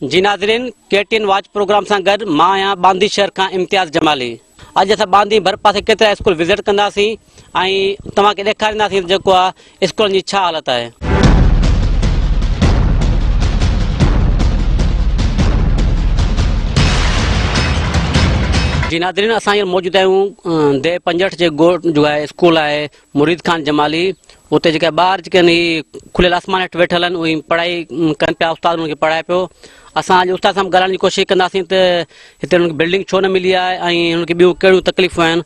جي ناظرين K T N watch programme سان گڏ مان آهيان ٻانڌي شهر کان امتياز جمالي اڄ اسان ٻانڌي ڀرپاسي ڪيترا اسڪول وزٽ ڪنداسين ۽ توهان کي ڏيکارينداسين ته جيڪو آهي اسڪولن جي ڇا حالت آهي. جي ناظرين اسان هينئر موجود آهيون ديهه پنجهٺ جي ڳوٺ جو آهي اسڪول آهي مريد خان جمالي اتي جيڪا ٻار جيڪي آهن هي کليل آسمان هيٺ ويٺل آهن اهي پڙهائي ڪن پيا استاد انهن کي پڙهائي پيو اسان اڄ استاد سان به ڳالهائڻ جي ڪوشش ڪنداسين ته هتي انهن کي بلڊنگ ڇو نه ملي آهي ۽ انهن کي ٻيون ڪهڙيون تڪليفون آهن.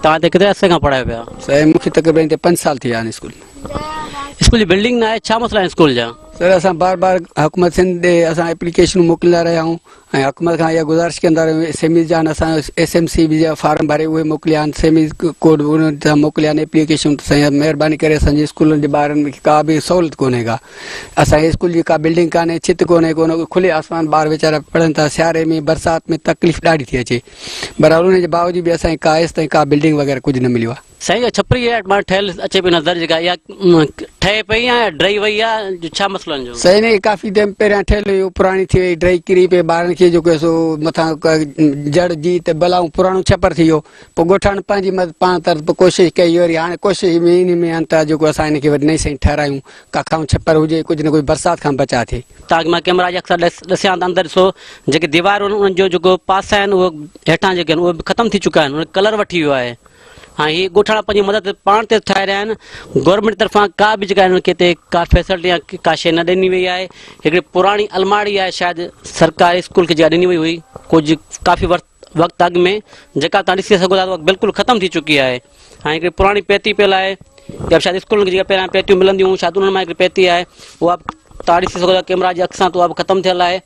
توهان هتي ڪيتري عرصي کان پڙهايو پيا؟ سائين مون کي تقريبن هتي پنج سال ٿي ويا آهن اسڪول ۾. اسڪول جي بلڊنگ نه آهي ڇا مسئلا آهن اسڪول جا؟ سر اسان بار بار حڪومت سنڌ ڏي اسان ايپليڪيشنون موڪليندا رهيا آهيون ۽ حڪومت کان اها گذارش ڪندا رهيا آهيون ايس ايم ايز جا آهن اسان ايس ايم سي جا فارم ڀري اهي موڪليا آهن سيميز ڪوڊ انهن تان موڪليا آهن ايپليڪيشن ته سائين مهرباني ڪري اسان جي اسڪولن جي ٻارن کي ڪا به سهولت ڪونهي ڪا اسان جي اسڪول جي ڪا بلڊنگ ڪانهي ڇت ڪونهي ڪونه کلي آسمان ٻار ويچارا پڙهن ٿا سياري ۾ برسات ۾ تڪليف ڏاڍي ٿي اچي بهرحال ان جي باوجود به اسان کي ڪا ايستائين ڪا بلڊنگ وغيره ڪجهه نه مليو آهي. سائين اها ڇپري هيٺ مان ٺهيل اچي پئي نظر جيڪا اها ٺهي پئي يا ڊهي وئي آ ڇا مسئلو ان جو. سائين هي ڪافي ٽيم پهريان ٺهيل هئي پراڻي ٿي وئي ڊهي ڪري پئي ٻارن کي جيڪو سو مٿان جڙ جي ته بلائون پراڻو ڇپر ٿي ويو پوء ڳوٺاڻن پنهنجي مدد پاڻ طرف پوء ڪوشش ڪئي وري هاڻي ڪوشش ۾ انهي ۾ آهن ته جيڪو اسان هن کي وري نئين سائين ٺهرايون ڪا کائون ڇپر هجي ڪجهه نه ڪجهه برسات کان بچاء ٿئي. تاڪه مان ڪيمرا جي اک سان ڏسيان ته اندر ڏسو جيڪي ديوارون آهن انهن جو جيڪو پاسا آهن اهي هيٺان جيڪي آهن اهي به ختم ٿي چڪا آهن انهن کي ڪلر وٺي ويو آهي. ۽ هي ڳوٺاڻا پنهنجي مدد پاڻ تي ٺاهي رهيا آهن گورنمينٽ طرفان ڪا به جيڪا هنن کي هتي ڪا فيسلٽي يا ڪا شيء نه ڏني وئي آهي هڪڙي پراڻي الماڙي آهي شايد سرڪاري اسڪول کي جيڪا ڏني وئي هئي ڪجهه ڪافي وقت وقت اڳ ۾ جيڪا تان ڏسي سگهو ٿا ته بلڪل ختم ٿي چڪي آهي ۽ هڪڙي پراڻي پيتي پيل آهي يا شايد اسڪول کي جيڪا پهريان پيتيون ملنديون هيون شايد انهن مان هڪڙي پيتي آهي اها تان ڏسي سگهو ٿا ڪيمرا جي اک سان ته اها به ختم ٿيل آهي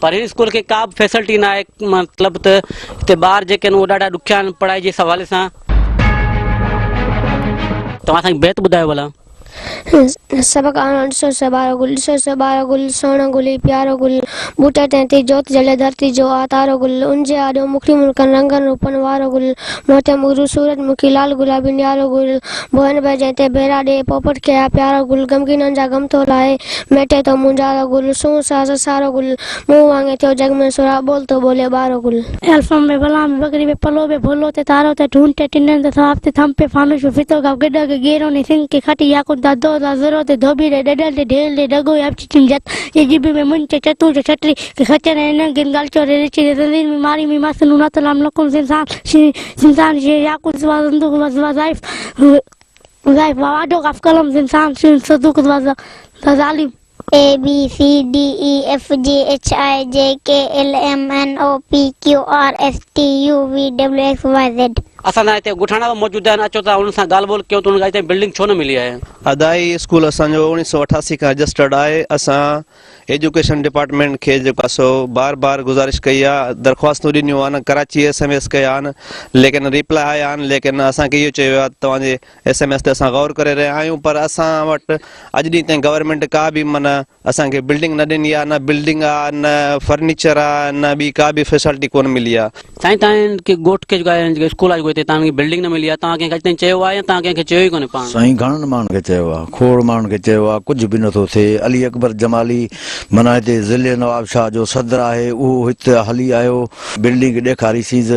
پر هن اسڪول کي ڪا به فيسلٽي نه آهي مطلب ته هتي ٻار جيڪي آهن اهي ڏاڍا ڏکيا آهن پڙهائي جي حوالي سان. توهان اسان کي بيت ٻڌايو ڀلا. سبق آڻو ڏسو سٻارو گل ڏسو سٻارو گل سهڻو گل هي پيارو گل ٻوٽي تنهن ٿي جوت جلي ڌرتي جو آ تارو گل ان جي آڏو مکڙيون مرڪن رنگن روپن وارو گل موتين مگرو سورج مکي لال گلابي نيارو گل ڀوئن ڀئي جنهن تي ڀيرا ڏي پوپٽ کي آ پيارو گل غمگينن جا غم ٿو لاهي ميٽي ٿو مونجهارو گل سونهن ساز سارو گل مون وانگي ٿيو جڳ ۾ سرها ٻول ٿو ٻولي ٻارو گل. الف م بلا م بڪري ب پلو ب ڀولو ت تارو ت ڍونڍ ٽ ٽنڊن ت ثواب ت ٿم پ فانوس ف فتو گف گڏ گ ڳيرو ن سنگ ڪ کٽ ياقوت د دو ذ ذرو ت ڌوٻي ر ڏڏل ت ڍيل ر ڍڳو ي ابچ چم جت ي ڄڀ م منچ چ چتون چ ڇٽري ڪ خچر ۽ ن گن گل چو ر رچ ر زنجير م ماري م مس ن نت لام لقم س انسان ش سنسان ش ياقوت ز زندوق و ز وظائف وظائف واڍو قاف قلم ز انسان ش صدوق ز ز ظالم. A B C D E F G H I J K L M N O P Q R S T U V W X Y Z. اسان سان هتي ڳوٺاڻا به موجود آهن اچو ته انهن سان ڳالهه ٻولهه ڪيون ته انهن کي اڄ تائين بلڊنگ ڇو نه ملي آهي. ادا هي اسڪول اسان جو 1988 کان رجسٽرڊ آهي اسان ايجوڪيشن ڊپارٽمينٽ کي جيڪو آهي سو بار بار گذارش ڪئي آهي درخواستون ڏنيون آهن ڪراچي ايس ايم ايس ڪيا آهن ليڪن ريپلاء آيا آهن ليڪن اسان کي اهو چيو ويو آهي ته توهان جي ايس ايم ايس تي اسان غور ڪري رهيا آهيون پر اسان وٽ اڄ ڏينهن تائين گورنمينٽ ڪا به معنيٰ اسان کي بلڊنگ نه ڏني آهي نه بلڊنگ آهي نه فرنيچر آهي نه ٻي ڪا به فيسلٽي ڪونه ملي آهي. سائين توهان کي ڳوٺ کي جيڪو آهي جيڪو اسڪول آهي جيڪو هتي توهان کي بلڊنگ نه ملي آهي توهان ڪنهن کي اڄ تائين چيو آهي يا توهان ڪنهن کي چيو ئي ڪونهي پاڻ. سائين گهڻن ماڻهن کي چيو آهي کوڙ ماڻهن کي چيو آهي ڪجهه به نٿو ٿئي علي اڪبر جمالي معنيٰ هتي ضلعي نوابشاهه جو صدر آهي اهو هت هلي آيو بلڊنگ ڏيکاري سينس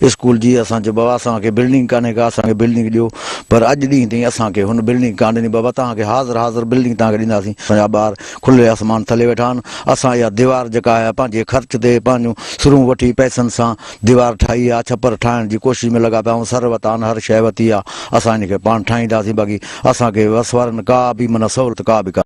اسڪول جي اسان چيو بابا اسان کي بلڊنگ ڪانهي ڪا اسان کي بلڊنگ ڏيو پر اڄ ڏينهن تائين اسان کي هن بلڊنگ ڪانه ڏني بابا توهان کي حاضر حاضر بلڊنگ توهان کي ڏينداسين اسان جا ٻار کلي آسمان ٿلي ويٺا آهن اسان اها ديوار جيڪا آهي پنهنجي خرچ تي پنهنجون سرون وٺي پئسن سان ديوار ٺاهي آهي ڇپر ٺاهڻ جي ڪوشش ۾ لڳا پيا آهيون سر وتان هر شيء وتي آهي اسان ان کي پاڻ ٺاهينداسين باقي اسان کي وس وارن ڪا به معنيٰ سهولت ڪا به ڪانه.